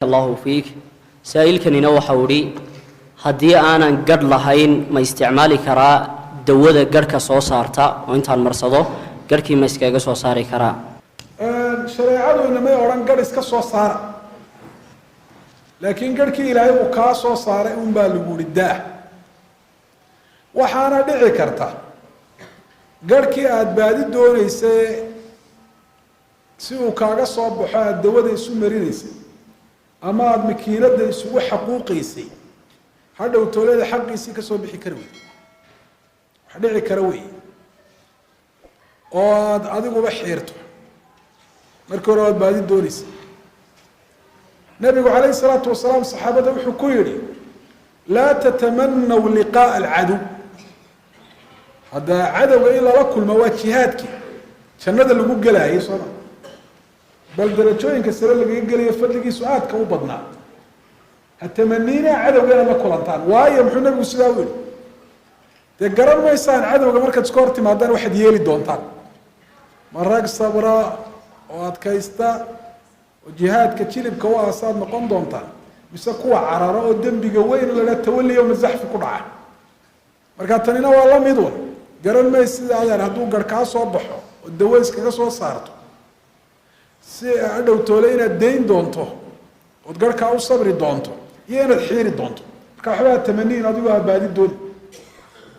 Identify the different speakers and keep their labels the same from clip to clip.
Speaker 1: Allahu fiik. Saa'ilkanina waxau idhi: haddii aanan gadh lahayn, ma isticmaali karaa dawada garhka soo saarta, oo intaan marsado garhkii ma iskaga soo saari karaa?
Speaker 2: Shareecadu inamay odhan garh iska soo saara, laakiin garhkii Ilaahay uu kaa soo saaray un baa lagu uhi daa. Waxaana dhici karta garhkii aada baadi doonaysa si uu kaaga soo baxo, aada dawada isu marinaysay ama aada makiinada isugu xaquuqaysay, hadhow toolada xaqiisii kasoo bixi kari wey. Wax dhici kara wey oo aada adiguba xiirto. Markii hore waad baadi doonaysa. Nabigu calayhi salaatu wasalaam saxaabada wuxuu ku yihi: laa tatamanaw liqaa'a alcadow. Hadda cadowga in lala kulmo waa jihaadkii jannada lagu gelaayay, sooma? Bal darajooyinka sare lagaga gelayo, fadligiisu aadka u badnaa. Ha tamaniina cadowga inaad la kulantaan. Waayo, muxuu nabigu sidaa u yihi? Dee garan maysaan cadowga markaad iska hor timaadaan waxaad yeeli doontaan. Ma rag sabra oo adkaysta oo jihaadka jilibka u aasaad noqon doontaan, mise kuwa cararo oo dembiga weyn la dhaha tawali yowma zaxfi ku dhaca? Marka tanina waa la mid un. Garan may sida adeer hadduu garh kaa soo baxo oo dawo iskaga soo saarto, si hadhow toole inaad dayn doonto ood garhkaa u sabri doonto iyo inaad xiiri doonto. Marka waxbaa tamaniin, adigu ha baadi dooni,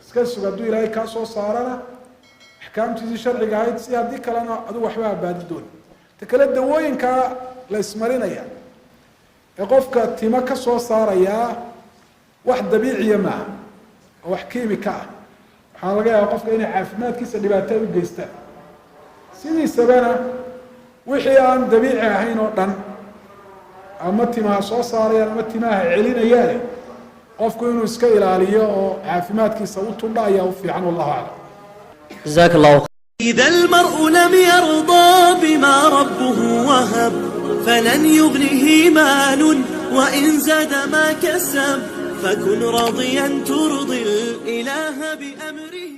Speaker 2: iska sug. Hadduu Ilaahay kaa soo saarana axkaamtiisii sharciga ahayd si, haddii kalena adigu waxba ha baadi dooni. Ta kale, dawooyinkaa la ismarinaya ee qofka timo ka soo saarayaa wax dabiiciya maaha, oo wax kiimika ah. Waxaa laga yaaba qofka inay caafimaadkiisa dhibaato u geystaan. Sidiisabana wixii aan dabiici ahayn oo dhan, ama timaha soo saarayaan ama timaha celinayaane, qofku inuu iska ilaaliyo oo caafimaadkiisa u tudha ayaa u fiican. Wallahu aclam.
Speaker 1: Jazaaka Allahu.
Speaker 3: إذا المرء لم يرضى بما ربه وهب، فلن يغنه مال وإن زاد ما كسب. فكن راضيا ترضي الإله بأمره.